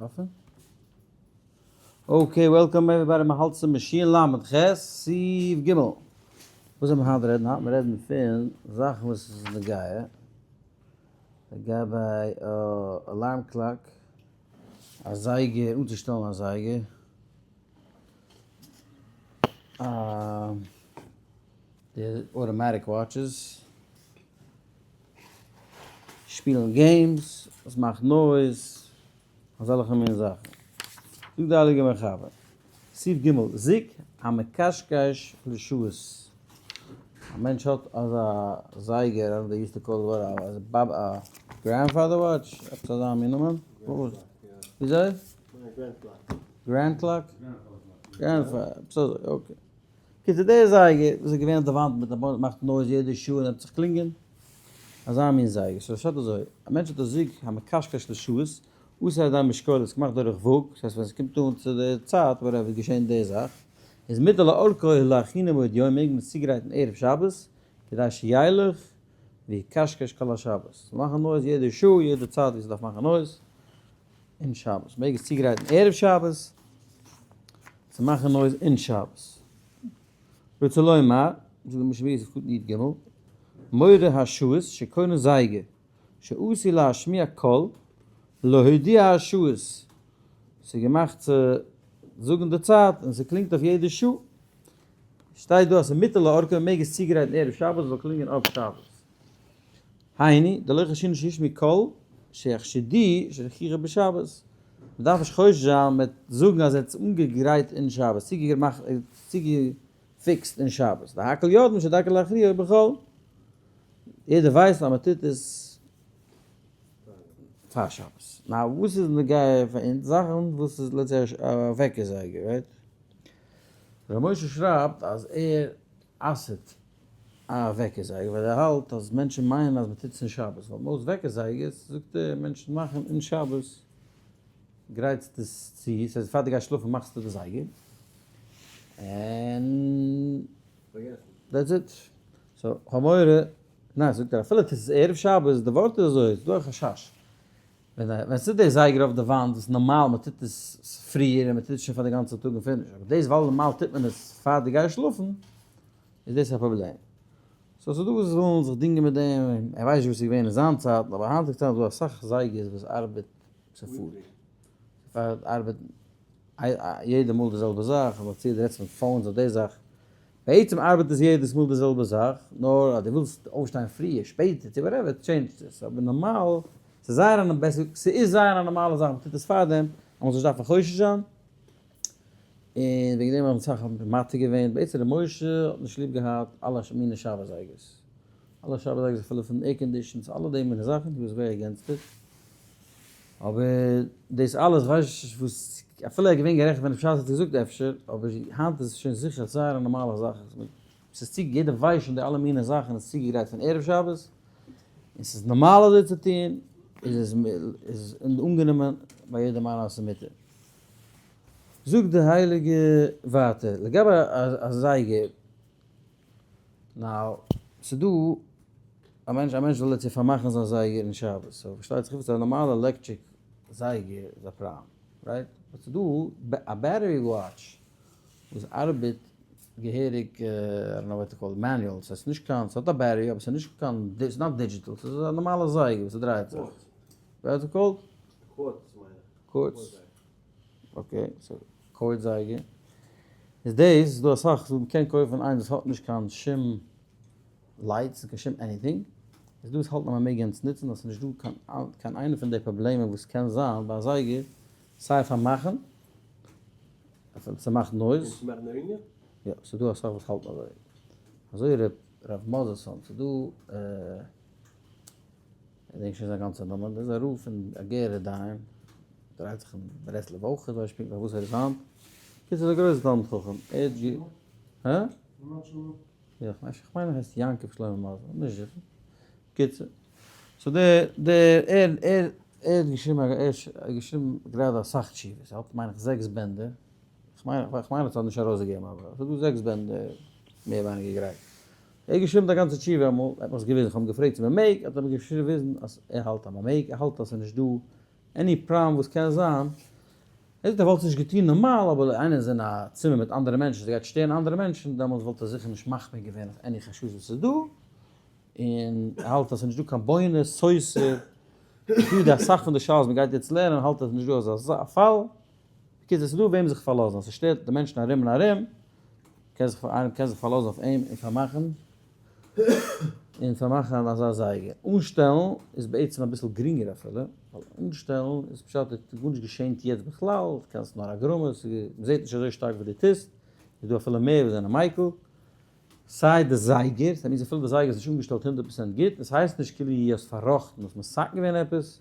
אפען? Okay, welcome everybody, מען האלט צום שין למד ח' סעיף ג'. וואס זאל מען היינט רעדן? היינט מיר רעדן פון זאכן וואס איז נוגע לגבי alarm clock, א זייגער, אנצושטעלן א זייגער, די automatic watches, שפילן games וואס מאכט noise, אזעלכע מין זאכן. זאגט די הייליגע מחבר, סעיף ג', זיק המקשקש לשעות, א מענטש האט אזא זייגער, I don't use to call it א grandfather watch, עפעס אזא מין נאמען, וויאזוי? Grand clock? Grandfather, עפעס אזוי, okay. קיצור דער זייגער וואס איז געווען אויף די וואנט מיט א מאכט noise יעדע שעה און הייבט זיך קלינגען, אזא מין זייגער, סאו פשט אזוי, א מענטש האט א זוג המקשקש לשעות, עשוי על ידי משקולת, געמאכט דורך וואג, ס'הייסט ווען ס'קומט אן צו די צייט whatever איז געשען די זאך, איז מותר לאורכו ולהכינו מבעוד יום מעג מען עס צוגרייטן ערב שבת, כדי שילך ויקשקש כל השבת, ס'זאל מאכן noise יעדע שעה יעדע צייט ווי ס'דארף מאכן noise. אין שבת. מעג עס צוגרייטן ערב שבת צו מאכן noise אין שבת. רוצה לומר, זאגט די משנה ברורה סעיף קטן י ג, מורה השעות שקונה זייגער, שעשוי להשמיע קול להודיע השעות, ס'איז געמאכט צו זאגן די צייט און ס'קלינגט אויף יעדע שעה. שטייט דא אז ס'איז מותר לאורכו, מ'מעג עס צוגרייטן ערב שבת זאל קלינגען אויף שבת. היינו, דלא חיישינן שישמעו קול שיחשדו שהכינו בשבת. מ'דארף נישט חושש זיין מיט זאגן אז ער האט עס אנגעגרייט אין שבת, צוגעמאכט, צוגעפיקסט אין שבת. והכל יודעים שדרכו להכריעו בחול. יעדער ווייסט אז מ'טוט עס פאר שבת. Now וואס איז נוגע פאר אונז? זאכן וואס איז let's say א וועקער זייגער, right? ר' משה שרייבט אז ער אסר'ט א וועקער זייגער ווייל ער האלט אז מענטשן מיינען אז מען טוט עס אין שבת ווייל most וועקער זייגערס זאגט ער מענטשן מאכן אין שבת גרייטסט עס צו ס'הייסט פאר דו גייסט שלאפן מאכסטו די זייגער און that's it so כ'האב מורא ניין זאגט ער אפילו טוסט עס ערב שבת די ווארט איז אזוי ס'איז דא א חשש ווען ווען ס'איז די זייגער אויף די וואנט וואס נארמאל מען טוט עס פריער און מען טוט עס שוין פאר די גאנצע טאג און finish אבער דאס ווייל נארמאל טוט מען עס פאר דו גייסט שלאפן איז דאס א פראבלעם. So ס'איז דא וואס ווילן זיך דינגען מיט דעם, ער ווייסט נישט וואס איז געווען אין זיין צייט, אבער היינטיגע צייט איז דא אסאך זייגערס וואס ארבעט ס'פארט. ס'פארט ארבעט יעדע מאל די זעלבע זאך, אבער צו דו רעדסט פון phones אדער די זאך, בעצם ארבעט עס יעדעס מאל די זעלבע זאך, נאר אז דו ווילסט אויפשטיין פריער, שפעטער, צו whatever, change ט עס, אבער נארמאל, ס'איז זייער א ס'איז זייער א נארמאלע זאך, מ'טוט עס פארדעם, אז מ'זאל נישט דארפן חושש זיין. און וועגן דעם האבן אסאך מתיר געווען, בעצם ר' משה האט נישט ליב געהאט אלע מיני שבת זייגערס, אלע שבת זייגערס אפילו פון air conditions אלע די מיני זאכן, he was very against it, אבער דאס אלעס כ'ווייס נישט וואס, אפילו ער איז געווען גערעכט ווען בשעת ער האט געזאגט אפשר, אבער היינט איז עס שוין זיכער זייער א נארמאלע זאך, ס'איז צו יעדער ווייסט שוין די אלע מיני זאכן איז צוגעגרייט פון ערב שבת, און ס'איז נארמאל אזוי צו טון, איז עס אנגענומען ביי יעדעם איינעם אז ס'איז מותר. זאגט די הייליגע ווייטער לגבי א זייגער, now ס'דא א מענטש א מענטש וויל יעצט פארמאכן זיין זייגער אין שבת, so פארשטייט זיך א נארמאלע electric זייגער איז א פראבלעם, right? But ס'דא א battery watch וואס ארבעט געהעריג, I don't know what to call it, manual, ס'הייסט נישט קיין, ס'האט א battery אבער ס'איז נישט קיין, ס'איז not digital, ס'איז א נארמאלע זייגער וואס ס'דרייט זיך. ווי האט עס called? Quartz מיין איך. Quartz. Okay, so quartz זייגער. איז דאס, איז דא אסאך, מען קען קויפן איינס וואס האט נישט קיין שום lights און קיין שום anything. איז דא וואס האלטן אז מען מעג יענץ נוצן, אז ס'איז נישט דא קיין קיין איינע פון די פראבלעמען וואס קען זיין ביי א זייגער, סיי פארמאכן, אפילו ס'מאכט noise. און ס'מאכט נערינגער? יא, ס'איז דא אסאך וואס האלטן אזוי. אזוי ר' רב מאזעסאן, ס'איז דא. איך געדענק שוין זיין גאנצע נאמען, דאס איז א רב פון א גערער דיין, דרייט זיך אין ברסלב אויך, איך ווייס נישט פונקטליך וואס ער איז היינט, קיצור איז א גרויסע תלמיד חכם, ער האט גע. הא? יא, איך מיין ער הייסט יעקב שלמה מזל, נישט זיכער, קיצור, so דער דער ער ער ער האט געשריבן ער האט געשריבן גראדע אסאך תשובות, ער האט מיין איך זעקס בענדער, כ'מיין כ'מיין ער האט נישט ארויסגעגעבן אבער ס'איז דא זעקס בענדער מער ווייניגער גרייט. ער האט געשריבן די גאנצע תשובה אמאל, ער האט מיך עס געוויזן, כ'האב אים געפרעגט צו מ'מעג, האט ער מיר געוויזן אז ער האלט אז מ'מעג, ער האלט אז ס'איז נישט דא. any problem וואס קען זיין, ער זאגט ער וואלט עס נישט געטון נארמאל, אבער איינער איז אין א צימער מיט אנדערע מענטשן, ס'גייט שטערן אנדערע מענטשן, דעמאלטס וואלט ער זיכער נישט מחמיר געווען אויף any חששות וואס איז דא, און ער האלט אז ס'איז נישט דא קיין בונה סותר, דא די אסאך פון די שאלות מ'גייט יעצט לערנען האלט אז נישט דא אזא פאל, בקיצור ס'איז דא וועם זיך פארלאזן, אז ס'שטערט די מענטשן ארום און ארום, קען זיך איינער קען זיך פארלאזן אויף אים און פארמאכן און פארמאכן אזא זייגער. אנשטעלן איז בעצם אביסל גרינגער אפילו, ווייל אנשטעלן איז פשט אז גארנישט געשענט יעצט בכלל, קענסט נאר א גרמא, מ'זעט נישט אזוי שטארק וואס דו טוסט, איז דא אפילו מער וואס זענען מיקל, סיי די זייגער, ס'מיינט אפילו די זייגער איז נישט אנגעשטעלט 100% גוט, עס הייסט נישט כאילו דו האסט פארראכטן, האסט מתקן געווען עפעס,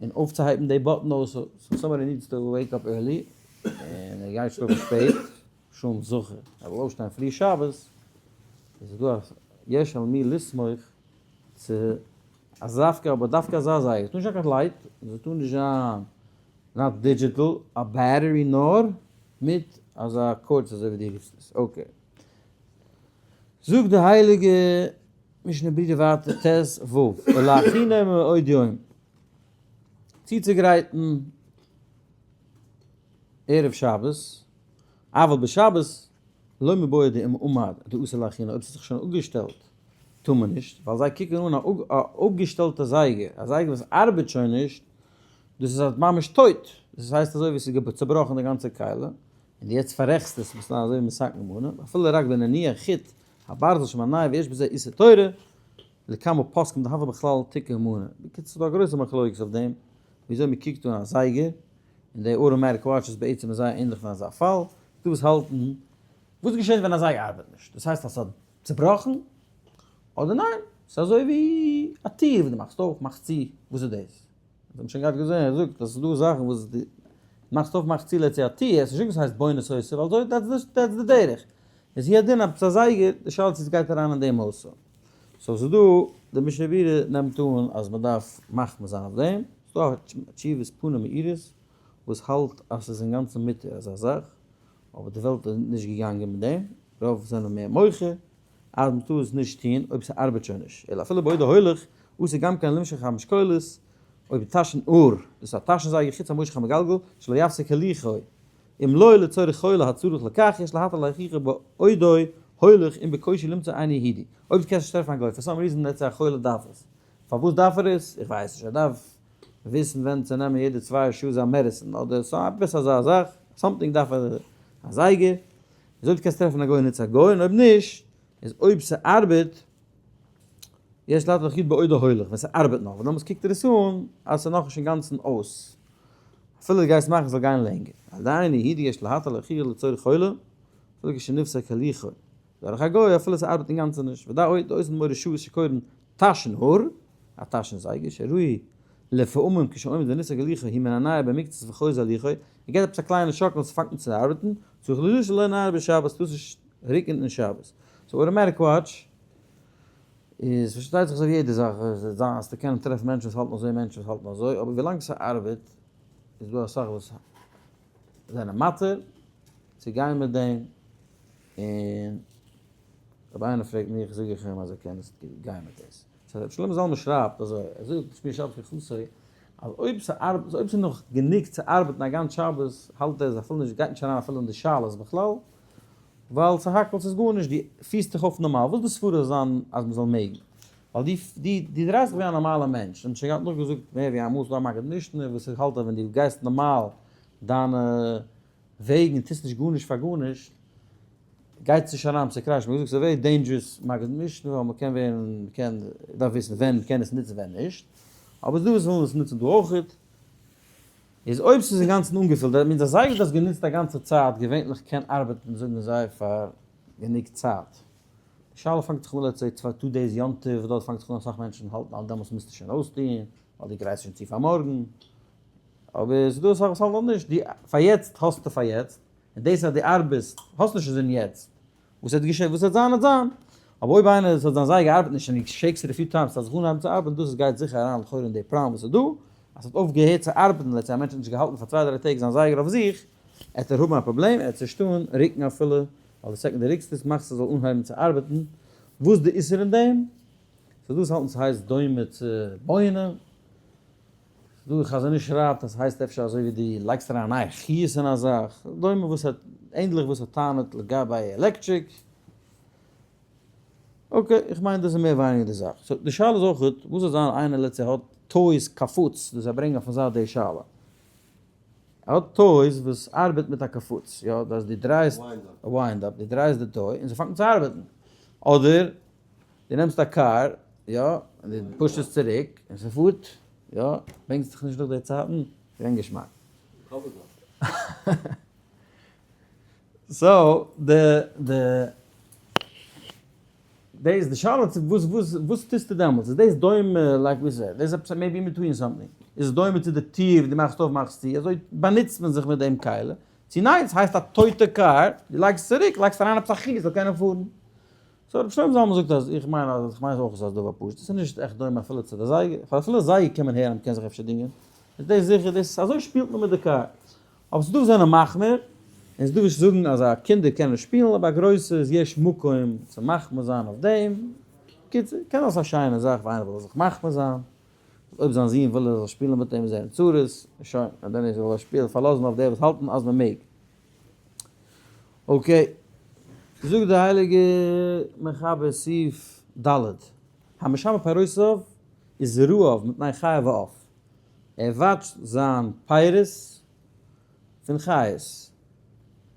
און אויפצוהייבן די button אויס, so somebody needs to wake up early, און ער גייט שלאפן שפעט, שלום זכר, ער וויל אויפשטיין פרי שבת, איז דא א יש על מי לסמוך צו אז דווקא, אבער דווקא אזא זייגער, עס טאר נישט זיין קיין light, עס טאר נישט זיין not digital, א battery נאר מיט אזא quartz אזוי ווי דו רופסט עס, okay. זאגט די הייליגע משנה ברורה ווייטער ט ו, ולהכינו מבעוד יום, צוצוגרייטן ערב שבת, אבל בשבת לא מיבעיא דאם עמד דאסור להכינו, אויב ס'האט זיך שוין אפגעשטעלט טאר מען נישט, ווייל זיי קוקן אן א אפגעשטעלטע זייגער, א זייגער וואס ארבעט שוין נישט, דאס איז ממש טויט, דאס הייסט אזוי ווי ס'איז צובראכן די גאנצע כלי, און דו יעצט פאררעכסט עס, ביסט אזוי ווי מתקן מנה, אפילו רק בנניח חוט הברזל שמנע ויש בזה איסור תורה, לכמה פוסקים דהוה בכלל תיקון מנה. בקיצור ס'איז דא א גרויסע מחלוקת אויף דעם, וויאזוי מ'קוקט אן א זייגער, און די automatic watches בעצם איז זייער ענליך פון אזא פאל, דא וואס האלטן, וואס געשעט ווען א זייגער ארבעט נישט? דאס הייסט אז ס'האט צובראכן? אדער ניין, ס'איז אזוי ווי א טיר וואס דו מאכסט אויף, מאכסט צו, וואס איז דאס? אונז האבן שוין געהאט געזען, ער זאגט אז ס'איז דא זאכן וואס דו מאכסט אויף מאכסט צו let's say א טיר, עס איז נישט וואס הייסט בונה סותר, ווייל אזוי that's די דרך. איז הוא הדין עפעס א זייגער, די שאלה צו עס גייט אריין אין דעם אויסער. so ס'איז דא, די משנה ברורה נעמט אן אז מ'דארף מחמיר זיין אויף דעם, ס'איז דא א תשובת פנים מאירות וואס האלט אז ס'איז אינגאנצן מותר אזא זאך, אבער די וועלט איז נישט געגאנגען מיט דעם, רוב זענען מער מוחה אז מ'טאר עס נישט טון אויב ס'ארבעט שוין נישט, אלא אפילו בעודו הולך, אסור גם כן למשוך המשקולת, אויב טאשן אור, דאס איז א טאשן זייגער חוץ המושך המגלגל, שלא יפסיק הליכו, אם לא לצורך חולה הצריך לכך, יש להתיר להוכיחו בעודו הולך אם בקושי למצוא אינו יהודי. אויב דו קענסט נישט טרעפן א גוי, for some reason let's say א חולה דארף עס. פארוואס דארף ער עס? איך ווייס נישט. ער דארף וויסן ווען צו נעמען יעדע צוויי שעה זיין medicine אדער עפעס אזא זאך, something דארף ער א זייגער. איז אויב דו קענסט טרעפן א גוי נוץ א גוי און אויב נישט איז אויב ס'ארבעט יש להתיר להוכיחו בעודו הולך ווען ס'ארבעט נאך ווייל דעמאלטס קוקט ער עס אן אז ס'איז נאכנישט אינגאנצן אויס אפילו דו גייסט מאכן ס'זאל גיין לענגער עדיין יהודי יש להתיר להוכיחו לצורך חולה אפילו כשנפסק הליכו דורך א גוי אפילו ס'ארבעט אינגאנצן נישט ודאי אויב די עושים מורא שעות שקורין טאשן האר, א טאשן זייגער, שראוי לפעמים כשעומד ונפסק הליכו הוא מנענע במקצת וחוזר הליכו, ער געט עפעס א קליינע שאקל און ס'פאנגט אן צו ארבעטן, צריך להזהיר שלא ינענע בשבת, טארסט נישט רוקן אין שבת. so automatic watch איז פארשטייט זיך אזוי ווי יעדע זאך, אז דו קענסט טרעפן מענטשן וואס האלטן אזוי און מענטשן וואס האלטן אזוי, אבער ווילאנג ס'ארבעט איז דא אסאך וואס זענען מתיר צו גיין מיט דעם, און אויב איינער פרעגט מיך זאג איך אים אז ער קען עס גיין מיט דאס. so רבי שלמה זלמן שרייבט אזוי, ער זאגט שמירת שבת כהלכתו, אז אויב ס'ארבעט, אויב ס'איז נאך גענוג צו ארבעטן א גאנץ שבת, האלט ער אז אפילו נישט, גייט נישט אריין אפילו אין די שאלות בכלל, ווייל סך הכל ס'איז גארנישט, דו פירסט דיך אויף נארמאל, וואס די סברה זאל זיין אז מ'זאל מעגן? ווייל דו דו דו דרייסט זיך ווי א נארמאלער מענטש, און שוין געהאט נאכגעזאגט מער ווי איינמאל, ס'דא א מגיד משנה וואס האלט אז ווען דו גייסט נארמאל דיינע וועגן און טוסט נישט גארנישט פאר גארנישט, גייטס נישט אריין צו קרעטשמע, געזאגט ס'איז very dangerous מגיד משנה ווייל מ'קען ווערן, מ'קען, דארף וויסן ווען מ'קען עס נוצן ווען נישט, אבער ס'דא וואס ווילן עס נוצן דא אויכעט, איז אויב ס'איז אינגאנצן אנגעפילט, that means א זייגער וואס האסט גענוצט א גאנצע צייט געווענליך קען ארבעטן זאגן זיי פאר גענוג צייט, די שאלה פאנגט זיך אן let's say צוויי two days יום טוב דארט פאנגט זיך אן אסאך מענטשן האלטן אז דעמאלטס מוזטו שוין אויסטוהן ווייל דו גרייסט שוין צו פאר מארגן, אבער ס'דא אסאך וואס האלטן נישט, דו פאר יעצט האסטו פאר יעצט, און דאס אז דו ארבעסט האסט נישט אינזין יעצט, וואס וועט געשען וואס וועט זיין וועט זיין, אבער אויב איינער האט זיין זייגער ארבעט נישט און he shakes it a few times ס'זאל זיך אנהייבן צו ארבעטן דאס גייט זיכער אריין לכאורה אין די פראבלעם וואס איז דא, אז ס'האט אויפגעהערט צו ארבעטן let's say א מענטש האט נישט געהאלטן פאר צוויי דריי טעג זיין זייגער אויף זיך, עט ער האבן א פראבלעם, ער וועט זיך שטאן רוקן אפילו, ווייל די second דו רוקסט עס מאכסט עס זאל אנהייבן צו ארבעטן, וואס די איסור אין דעם? ס'דא וואס האלטן ס'הייסט דומה צו בונה. ס'דא די חזון איש שרייבט אז ס'הייסט אפשר אזוי ווי דו לייגסט אריין א נייע חיות אין א זאך, דומה וואס האט ענדליך וואס ער טענה'ט לגבי electric. Okay, איך מיין דאס איז מער ווייניגער די זאך. So די שאלה איז אויך וואס זאל זיין איינער let's say האט toys קאפוץ, דאס זיי ברענגען אויפן זייט די שאלה. ער האט toys וואס ארבעט מיט א קאפוץ, יא, דאס דו דרייסט, wind up, דו דרייסט די toy און ס'פאנגט אן צו ארבעטן. אדער דו נעמסט א קאר, יא, און דו push ט עס צוריק און ס'פארט, יא, בענקסט זיך נישט נאך די צייטן? געווען געשמאק. So, די, די, דאס די שאלה צו וואס, וואס, וואס טוסטו דעמאלטס? איז דאס דומה, like we said, דאס איז עפעס maybe in between something. איז עס דומה צו די טיר ווי דו מאכסט אויף מאכסט צו, אזוי באנוצט מען זיך מיט דעם כלי. צו ניין, ס'הייסט א טויטע קאר, דו לייגסט צוריק, לייגסט אריין עפעס א חיות זאל קענען פארן. So רבי שלמה זלמן זאגט אז איך מיין אז איך מיין אויך אז ס'איז א דבר פשוט, עס איז נישט עכט דומה אפילו צו די זייגער, פאר אפילו זייגער קען מען הערן אז מ'קען זיך אפשר דינגען, איז דאס זיכער דאס אזוי שפילט מען מיט די קאר. אבער ס'דא וואס זענען מחמיר, און ס'דא וואס זאגן אז א קינדער קענען שפילן אבער א גרויסע איז יש מקום צו מחמיר זיין אויף דעם. קיצור, קען זיין ס'איז א שיינע זאך ווען איינער וויל זיך מחמיר זיין, אויב זיין זון וויל ער זאל שפילן מיט אים איז ער אין צרות, און שוין, און דען איז זאל ער שפילן פארלאזן אויף די וואס האלטן אז מ'מעג. Okay, זאגט די הייליגע מחבר סעיף ד', המשמר פירותיו וזרעיו מפני חיה ועוף, ער watch ט זיין פירות פון חיות,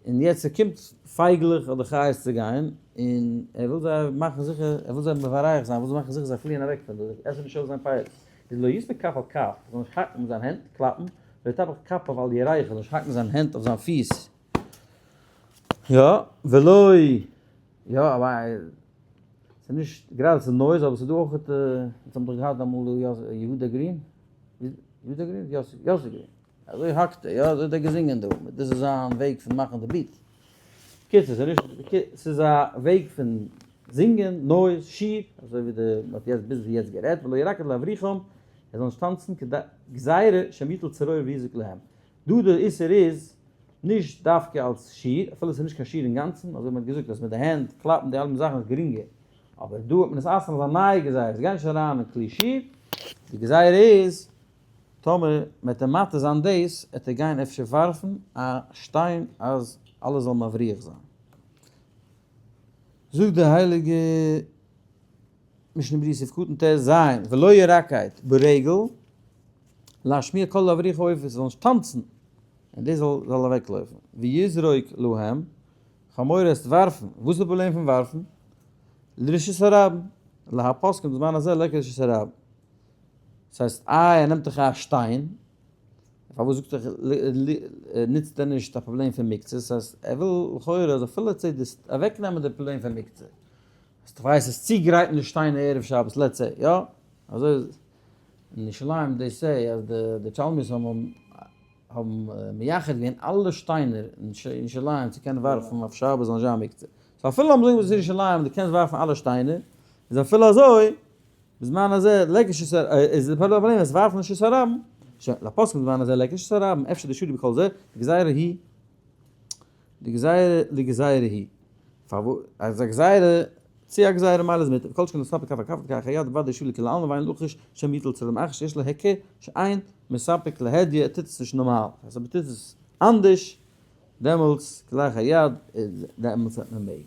און יעצט ס'קומט פייגלעך אדער חיות צו גיין, און ער וויל זיי מאכן זיכער, ער וויל זיי מברך זיין, ער וויל זיי מאכן זיכער זיי פליען אוועק פון דא, זיי עסן נישט אויף זיין פירות, איז לא יספק כף על כף, ער זאל נישט האקן מיט זיין הענט, קלאפן, לא יטפח כפיו על ירכו, ער זאל נישט האקן זיין הענט אויף זיין פיס, יא, ולא, יא, אבער ס'איז נישט, גראדע ס'איז noise, אבער ס'איז דא אויך, אונז האבן דאך געהאט אמאל דא יהודה גרין, יהודה גרין? יוסי גרין, אזוי האקט ער, יא, אזוי האט ער געזינגען דא, דאס איז זיין וועג פון מאכן די beat. קיצור, ס'איז נישט, ס'איז א וועג פון זינגען, noise, שיר, אזוי ווי די, מ'האט יעצט ביז יעצט גערעדט, ולא ירקד להבריחם, ער זאל נישט טאנצן, כדי, גזירה שמא יטול צרור ויזרוק להם. דא די איסור איז נישט דווקא אלס שיר, אפילו ס'איז נישט קיין שיר אינגאנצן, אזוי ווי מ'האט געזאגט אז מיט די הענט קלאפן די אלע זאכן איז גרינגער, אבער דא האט מען עס אסר'ן אלס א נייע גזירה, עס גייט נישט אריין אין כלי שיר, די גזירה איז טאמער מ'עט אים מתיר זיין דאס, עט ער גיין אפשר ווארפן א שטיין אז אלעס זאל מבריח זיין. זאגט די הייליגע משנה ברורה סעיף קטן ט ז, ולא ירקד ברגל להשמיע קול להבריח העופות, זאל נישט טאנצן און דאס זאל זאל אוועקלויפן, ויזרוק להם, חמור עסט ווארפן, וואס איז די פראבלעם פון ווארפן? לרשות הרבים, להפוסקים בזמן הזה ליכא רשות הרבים. ס'הייסט איי ער נעמט דאך א שטיין, פארוואס זאגט ער נוצט ער נישט א פראבלעם פון מוקצה, ס'הייסט ער וויל לכאורה אז אפילו צו אוועקנעמען די פראבלעם פון מוקצה, אז דו ווייסט עס צוגרייטן די שטיינער ערב שבת let's say, יא? אזוי איז אין ירושלים they say אז די תלמידים האבן האבן מייחד געווען אלע שטיינער אין ירושלים צו קענען ווארפן אויף שבת זאל נישט זיין מוקצה. so אפילו לאמיר זאגן וואס איז ירושלים דו קענסט ווארפן אלע שטיינער, איז אפילו אזוי בזמן הזה ליכא רשות איז די פראבלעם אז ווארפן רשות הרבים, שוין לפוסקים בזמן הזה ליכא רשות הרבים, אפשר דשרי בכל זה, גזירה היא דגזירה לגזירה היא. פארוואס אז א גזירה צו א גזירה מילא איז מותר, כל שכן לספק כף על כף כאחר יד בוודאי שרי לכולי עלמא ואין לחוש שמא יטול צלם אחר שיש לו היכר שאין מספק להדיא ער טוט עס נישט נארמאל, אז ער טוט עס אנדערש דעמאלטס כלאחר יד דעמאלטס וועט מען מעגן.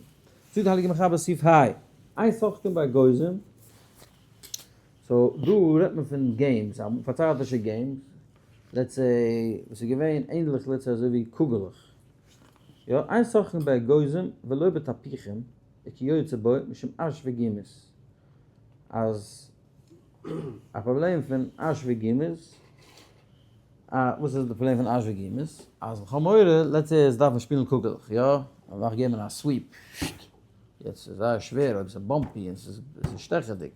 זאגט די הייליגע מחבר סעיף ה. אין משחקין באגוזים, so דא רעדט מען פון games, פארצייטישע games, let's say וואס איז געווען ענדליך let's say אזוי ווי קוגעלעך, יא, אין משחקין באגוזים ולא בתפוחים וכיוצא בו משום אש וגומות, אז א פראבלעם פון אש וגומות, א וואס איז די פראבלעם פון אש וגומות? אז לכאורה let's say עס דארף מען שפילן קוגעלעך, יא, מען דארף געבן א sweep, יעצט איז זייער שווער אויב עס איז bumpy און עס איז שטעכעדיג,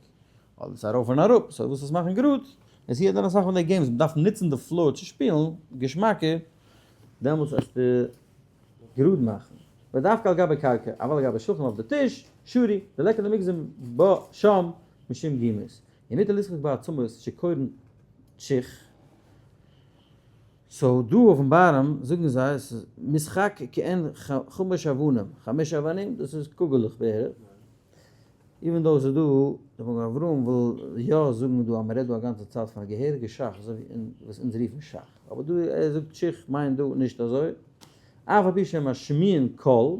אדער ס'איז ארויף און אראפ, so וואס עס מאכן גראד, עס איז דא אסאך פון די games, מ'דארף נוצן די floor צו שפילן געשמאקער, דעמאלטס וועסטו גראד מאכן. ודווקא על גבי קרקע, אבל על גבי שולחן אויף די טיש, שרי, דליכא למגזם בה שם משום גומות. ומותר לשחוק בעצמות שקורין צ'יך. so דא אויפן בארעם זאגן זיי עס איז משחק כעין חמש אבנים, חמש אבנים דאס איז קוגעלעך בערך, even though ס'איז דא. דער מגן אברהם וויל יא זאגן דא אז מען רעדט דא א גאנצע צייט פון א געהעריגע שאך אזוי ווי וואס אונז רופן שאך, אבער דא ער זאגט שיך מיינט דא נישט אזוי, אף על פי שמשמיעין קול,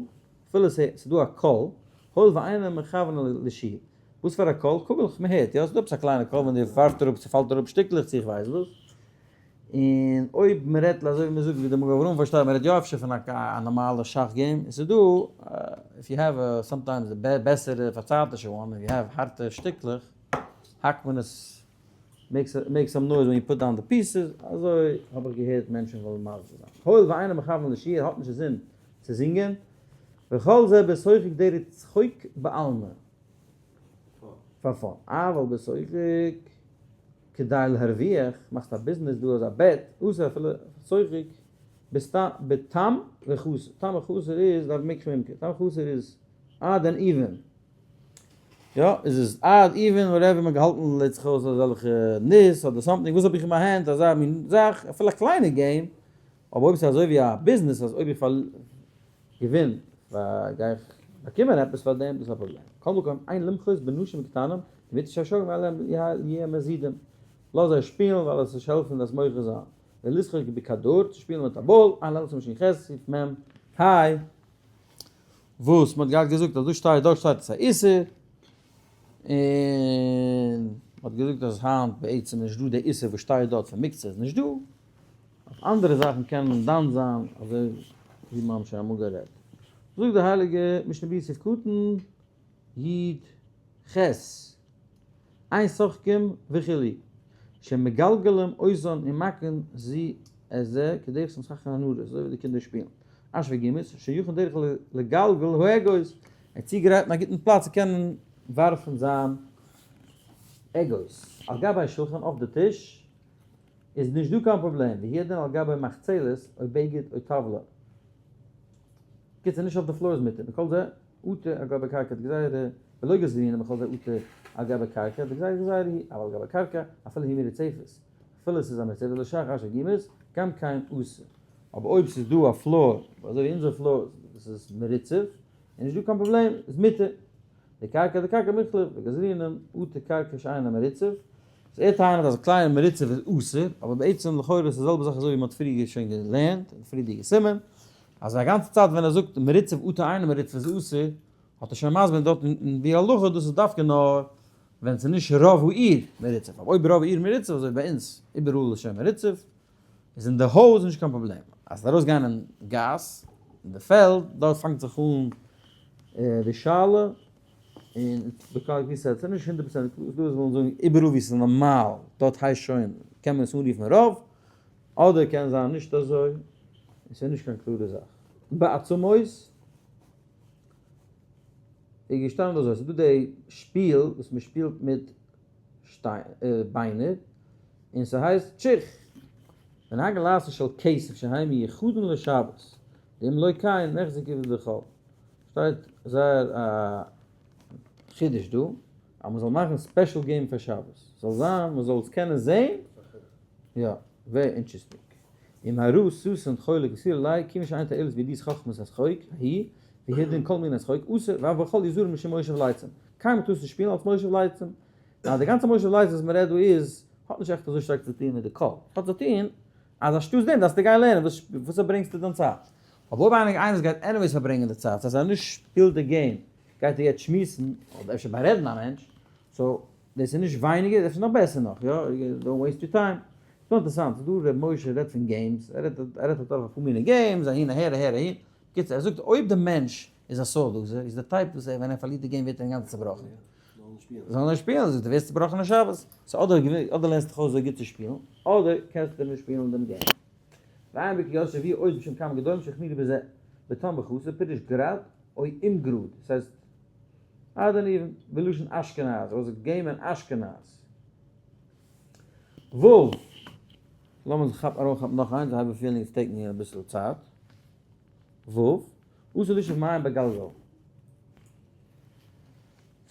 אפילו ס'איז דא א קול, הואיל ואינו מכוון לשיר, וואס פאר א קול? קוגלעך, מען הערט, יא ס'איז דא עפעס א קליינע קול ווען די ווארפט אראפ ס'פאלט אראפ שטיקלעך צו איך ווייס וואס, און אויב מען רעדט אזוי ווי מען זאגט ווי די מגן אברהם פארשטייט מען רעדט יא אפשר פון א נארמאלע שאך game, עס איז דא if you have sometimes די בעסערע פארצייטישע one, if you have הארטע שטיקלעך האקט מען עס make some noise when you put down the pieces, אזוי האב איך געהערט מענטשן ווילן מסביר זיין. הואיל ואינו מכוון לשיר האט נישט זין צו זינגען, וכל זה בשוחק דרך צחוק בעלמא. פאר fun. אבל בשוחק כדי להרוויח, מאכסט א ביזנעס דא אזא bet, אסור אפילו שוחק בתם וחסר, תם וחסר איז דארף מקחי ממכר, תם וחסר איז odd and even, יא איז עס odd even whatever מען האט געהאלטן לעצט אויס אזעלכע ניס אדער something וואס האב איך אין מיין הענט אזא מין זאך אפילו א קליינע game, אבער אויב ס'איז אזוי ווי א ביזנעס אז אויב איך געווין גיי איך באקומען עפעס פאר דעם, דאס איז א פראבלעם. כל מקום אין למחות בנשים קטנים, דמותר שהשוגים עליהם יהיה מזידים. לאז זיי שפילן ווייל עס נישט העלפן דאס מוחה זיין. ולשחוק בכדור, צו שפילן מיט א באל, אין למחות משין ח' סעיף מ' ה', וואס מען האט געהאט געזאגט אז דא שטייט דארט שטייט עס א איסור, און מען האט געזאגט אז היינט בעצם איז נישט דא די איסור וואס שטייט דארט פון מוקצה איז נישט דא. אויף אנדערע זאכן קען מען דן זיין אזוי ווי מיר האבן שוין אמאל גערעדט. זאגט די הייליגע משנה ברורה סעיף קטן י ח, אין שוחקים וכו' שמגלגלים אותן ומכין זה את זה כדרך שמשחקין הנערות אזוי ווי די קינדער שפילן אש וגומות שיכין דרך לגלגל האגוז ער האט צוגעגרייט א גוטן פלאץ צו קענען ווארפן זיין אגוז על גבי השולחן אויף די טיש איז נישט דא קיין פראבלעם, והוא הדין על גבי מחצלת או בגד או טבלה. קיצור נישט אויף די floor איז מותר, וכל זה אטו על גבי קרקע דגזירה, ולא גזרינן בכל זה אטו על גבי קרקע דגזירה גזירה היא, אבל על גבי קרקע אפילו היא מרצפת, אפילו ס'איז א מרצפת לשח אשר גימות, גם כן אסור. אבער אויב ס'איז דא א floor, אזוי ווי אונזער floor וואס איז מרוצף, איז נישט דא קיין פראבלעם, איז מותר. די קרקע די קרקע מוחלף, וגזרינן אטו קרקע שאינה מרוצף, אז ער טענה'ט אז א קליינע מרוצף איז אסור, אבער בעצם לכאורה איז עס די זעלבע זאך אזוי ווי מען האט פריער שוין געלערנט אין פריערדיגע סימן, אז א גאנצע צייט ווען ער זאגט מרוצף אטו אינו מרוצף איז אסור, האט ער שוין מסביר דארט אין ביאור הלכה דאס איז דווקא נאר ווען ס'איז נישט רוב העיר מרוצף, אבער אויב רוב העיר מרוצף אזוי ווי ביי אונז איבעראל איז שוין מרוצף, איז אין די הויז נישט קיין פראבלעם, אז ארויס גיין אין גאס, אין די פעלד, דארט פאנגט זיך אן די שאלה, און בכלל ווי ס'איז נישט 100% קלאר, ס'דא וואס ווילן זאגן איבעראל ווי ס'איז נארמאל, דארט הייסט שוין, קען מען עס אנרופן רוב, אדער קען זיין נישט אזוי, עס איז נישט קיין קלארע זאך. בעצמות איז געשטאנען אזוי, ס'איז דא די שפיל וואס מ'שפילט מיט ביינער, און ס'הייסט צ'יך. ונהגין לעשות של כסף שהן מיוחדין לשבת, ואם לא כן נחזי כבדי חול. שטייט זייער א חידוש דא, אז מ'זאל מאכן special game פאר שבת, זאל זיין מ'זאל עס קענען זעהן, יא, very interesting. אם הרו סוסן חולק איסור עלי, כיוון שאין תועלת בידיעת חכמת השחוק, ההיא, והדין כל מיני שחוק, אסור, ואף בכל יזהר משום מושב לצים. קיינמאל טארסט נישט שפילן אלס מושב לצים. נאר די גאנצע מושב לצים וואס מ'רעדט דא איז, האט נישט עכט אזוי שטארק צו טון מיט די קול. ס'האט צו טון אז אנשטאטס דעם דארפסטו גיין לערנען, וואס וואס פארברענגסטו דיין צייט? אבער אויב איינער איינער וואס גייט anyways פארברענגען די צייט, אז ער נישט שפילט די game, גייט ער יעצט שמועסן, אדער אפשר בארעדן א מענטש, so דאס איז נישט ווייניגער, דאס איז נאך בעסער נאך, יא, don't waste your time. ס'איז אינטערעסאנט, ס'איז דא ר' משה רעדט פון games, ער רעדט ער רעדט אדורך אפאר מיני games, אהין אהער אהער אהין, בקיצור ער זאגט אויב די מענטש איז א sore loser, איז די type וואס ער ווען ער פארלירט די game ווערט ער אינגאנצן צובראכן. זאל ער נישט שפילן, זאגט ער ווערסט צובראכן אין שבת. so אדער אדער לערנסט דיך אויס אזוי גוט צו שפילן, אדער קענסטו נישט שפילן דעם game. ועיין ברכי יוסף ווי אויס בשם כמה גדולים שהחמירו בזה, בתם וחסר, פירוש גראד או אומגראד, עס הייסט odd and even, בלשון אשכנז, אויס game אין אשכנז. וו. לאמיר זיך כאפן ארויפכאפן נאך איינס, I have a feeling it's taking אביסל צייט. וו. אסור לשאוב מים בגלגל.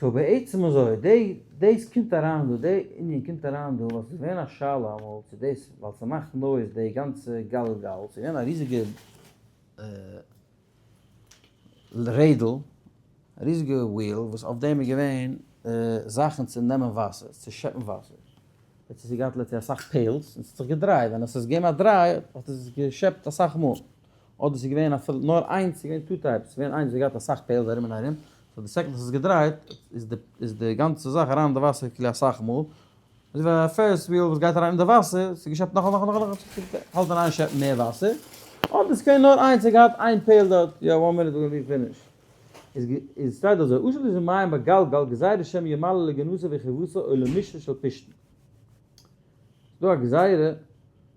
so בעצם אזוי, די דאס קומט אריין דא, די ענין קומט אריין דא ווייל ס'איז געווען א שאלה אמאל צו דאס ווייל ס'מאכט noise די גאנצע גלגל, ס'איז געווען א ריזיגע רעדל, א ריזיגע wheel וואס אויף דעם איז געווען. זאכן צו נעמען וואסער, צו שעפן וואסער. יעצט האט זי געהאט let's say אסאך pails און ס'האט זיך געדרייט, ווען עס איז געגעבן א דריי האט עס געשעפט אסאך מאל. אדער ס'איז געווען אפילו נאר איינס, ס'איז געווען two types, ס'איז געווען איינס וואס האט געהאט אסאך pails ארום און ארום, so די second עס איז געדרייט איז די איז די גאנצע זאך אריין אין די וואסער כאילו אסאך מאל, אזוי ווי א Ferris wheel וואס גייט אריין אין די וואסער, ס'איז געשעפט נאך און נאך און נאך, האלט אין איין שעפן מער וואסער, אדער ס'איז געווען נאר איינס, ס'האט געהאט איין pail דארט, יא one minute we're gonna be finished. איז איז שטייט אזוי, אשר לזה מים בגלגל גזירה שמא ימלא לגינתו וחורבתו או למשרה של פשתן. ס'דא א גזירה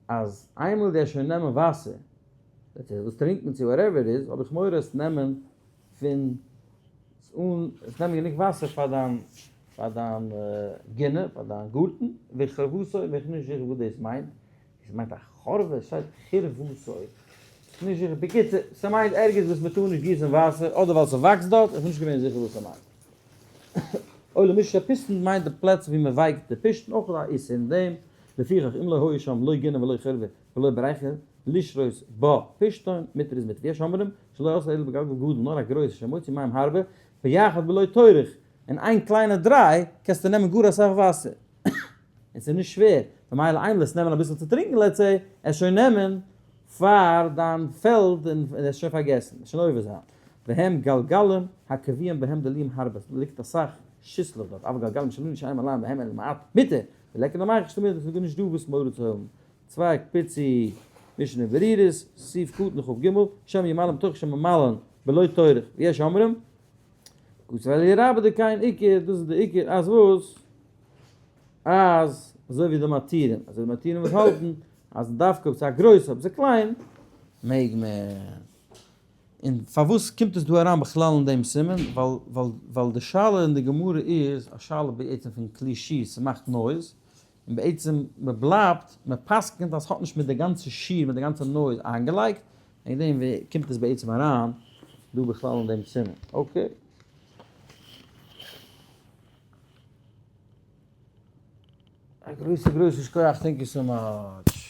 אז איינמאל די שוין נעמען וואסער, וועט ער דאס טרינקען צו whatever it is, האב איך מורא עס נעמען פון אן עס נעמען גענוג וואסער פאר דיין פאר דיין גינה, פאר דיין גארטן, וחורבתו, בין איך נישט זיכער וואס דאס מיינט, עס מיינט א חורבה? עס שטייט חורבתו. נישט זיכער. בקיצור, ס'מיינט ערגעץ וואס מ'טאר נישט גיסן וואסער, אדער ווייל ס'וואקסט דארט, איך בין נישט געווען זיכער וואס ס'מיינט. או למשרה פשתן מיינט די פלעצער ווי מ'ווייקט די פשתן, אויך א איסור אין דעם, לפיכך אם לא היה שם לא גינה ולא חורבה ולא בריכה לשרות בה פשתן, מותר איז מותר. ויש אומרים שלא אסר אלא בגלגל גדול, נאר א גרויסע שמוציא מים הרבה, ביחד בלא טורח, אין איין קליינע דריי קענסטו נעמען גאר אסאך וואסער. און ס'איז נישט שווער, ממילא איינמאל עס נעמען אביסל צו טרינקען let's say, עס שוין נעמען פאר דיין פעלד און עס שוין פארגעסן, עס שוין עובר זיין. והם גלגלים הקבועים בהם דלים הרבה, עס ליגט אסאך שיסלעך דארט, אבל גלגלים שלנו שאין מלאים בהם אלא מעט מותר, וליכא למיחש תמיד, עס איז גארנישט דא וואס מורא צו האבן. צוויי פיצי משנה ברירות, סעיף קטן כ ג, שם ימלא מתוך שממלאין בלא טורח, ויש אומרים, כתב אלי' רבה דקיין עיקר, דאס איז די עיקר, אז וואס? אז אזוי ווי די מתירים, אזוי די מתירים וואס האלטן אז דווקא אויב ס'איז א גרויסע אויב ס'איז קליין מעג מען. און פארוואס קומט עס דא אריין בכלל אין דעם סימן? ווייל ווייל ווייל די שאלה אין די גמרא איז א שאלה בעצם פון כלי שיר, ס'מאכט noise, און בעצם מ'בלייבט, מ'פסק'נט אז ס'האט נישט מיט די גאנצע שיר, מיט די גאנצע noise איינגעלייגט, וועגן דעם קומט עס בעצם אריין דא בכלל אין דעם סימן. Okay. א גרויסע גרויסע שכוח thank you so much.